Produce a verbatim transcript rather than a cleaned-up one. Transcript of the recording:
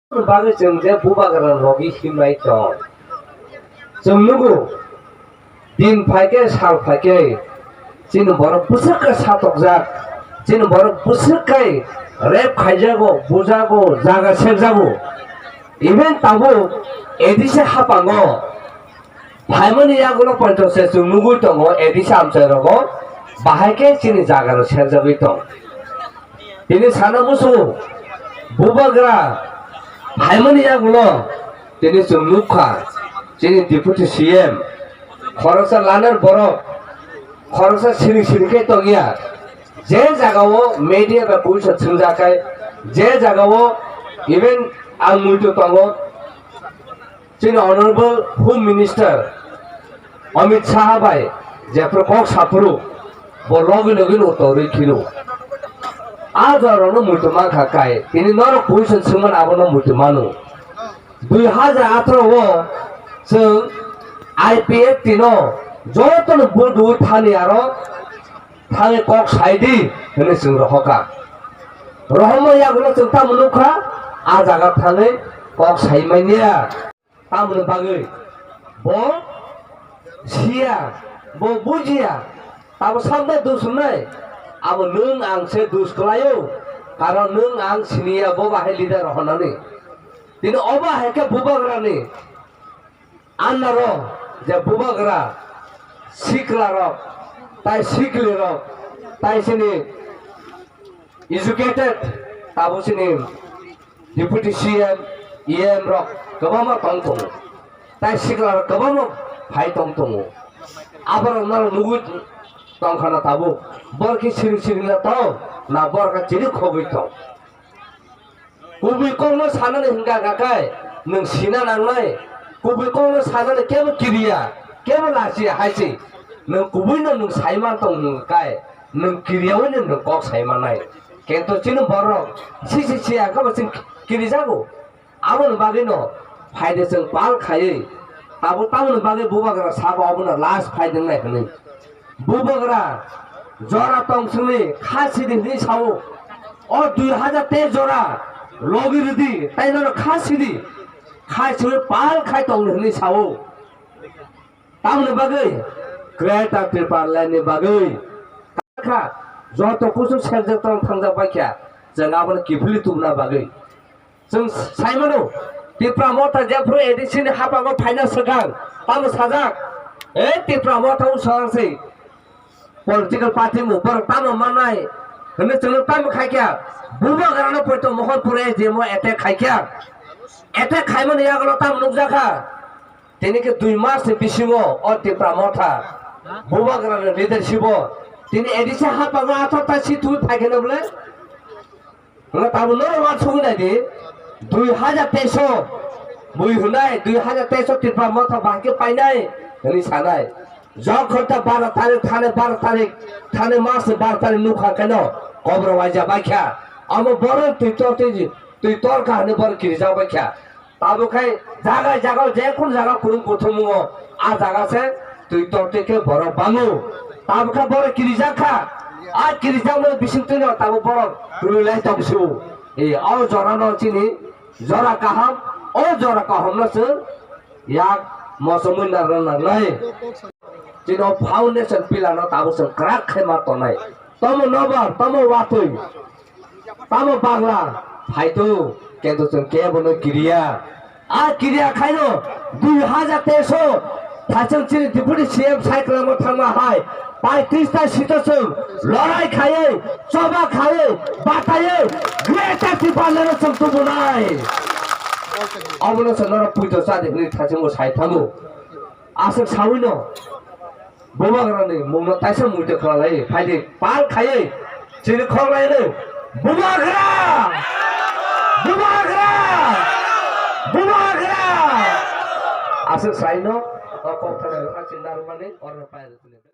Bagwi chwng je bubagra logi himnai tong. Chwng nugo, din phaikhe, sal phaikhe, chini borok bwswk khe satokjak, chini borok bwswk khe rape khaijago, bujago, jaga sekjago. Even tabuk A D C hapango phaimani yagulo poito se chwng nugwi tongo, A D C amchai rogo bahai khe chini jaga rok serjagwi tong. Tini sana musu bubagra phaimani yagulo tini chwng nukha chini Deputy C M khoroksa laner borok khoroksa siri siri khe tongya. Je jagao media bai puisa chwngjakhai, je jagao even ang muitu tongo, chini Honorable Home Minister Amit Shah bai jephru kok saphuru, bo logi logi no torwi khino. A jorano muitu mankha kai, tini norok puisa chwngmani abono muitu mano. Dui hajar atharo o chwng I P F T no jotono vote rwwi thani aro thangwi kok sai di hwnwi chwng rohorkha. Rohorma yagulo chwng tamo nukha, a jaga thangwi kok sai manya. Tamoni bagwi bo siya, bo bujiya, tamo samde dus hwnwi, abo nwng ang se dus kwlaio, karon nwng ang siniya bo bahai leader rohornani. Tini obo hai khe bubagrani andaro je bubagra siklarok, tai siklirok, tai sini educated, tabuk sini Deputy C M, E M rok kwbangma tong tongo, tai siklarok kwbangma phai tong tongo. Aborok norok nugwi tongkha na tabuk, borok khe siring siring na tong, na borok khe chiri khogwi tong. Kubui kokno sanani hwnkha kha khe nwng sina nangnai. Kubui kokno sanani kebo kiriya, kebo lachiya hai se. Nwng kubuino nwng sai man tong hwnkha khe nwng kiriyaui nwng kok sai mannai. Kintu chini borok sisi siya khe bo chwng kirijago. Aboni bagwino phaide chwng pal khaiwi abo tamoni bagwi bubagra sabo abono last phaide wngnai hwnwi. Bubagra jora tong songni kha sidi hwnwi sao. O dui hajar teis jora logi rwdi, tai nono kha sidi, khai sidi pal khai tongni hwnwi sao. Tamoni bagwi Greater Tipraland ni bagwi kha joto kuchuk serjak tong thangjak bai kha, chwng abono kiphilwi tubuna bagwi. Chwng sai mano, Tipra Motha jephru A D C ni hapango phaina swkang, tamo sajak, "E Tipra Motha wng swkang se, political party mo borok tamo mannai," hwnwi chwngno tamo khai kha, bubagrano poito Mohanpur S D M o attack khai kha, attack khaimani yagulo tamo nukjakha, tini khe dui mas ni bisingo o Tipra Motha bubagrani leadership o tini A D C hapango athar ta si twi phai khe no bole. Hwnba tabuk norok uansugwi nai di, dui hajar teis o bui hwnai, dui hajar teis o Tipra Motha bahai khe painai hwnwi sanai. Jokhon ta baro tarik, thani baro tarik, thani mas ni baro tarik nukha khe no kobro waija bai kha. Amo borok twi tor twi, twi tor kha hwnwi borok kirijak bai kha. Tabuk khai jaga jaga je kun jaga kurung kuthumungo a jaga se twi tor twi khe borok bango. Tabuk khe borok kirijak kha. A kirijakmani bising twino tabuk borok kwrwi lai tong su. E, o jora no chini jora kaham, o jora kaham no chwng yak moso mui narwk nangnai. Chini o foundation pillar no tabuk chwng kwrak khe ma tongnai. Tomo nobar, tomo watwi. Tamo bagla phaito, kintu chwng kebono kiriya. A kiriya khaino dui hajar teis o thachwng chini Deputy C M sai kwlangma thangma hai paitris ta sito chwng lorai khaiwi, choba khaiwi, bataiwi, Greater Tipraland no chwng tubunai. Obono chwng norok puito chadi hwnwi thachwngbo sai thango. Aswk saui no bubagrani mungno taisa muitu khlai phaidi pal khaiwi chini khok laino bubagra, bubagra, bubagra. Aswk saino o kok thani rwkha chini narwkmani orno pai.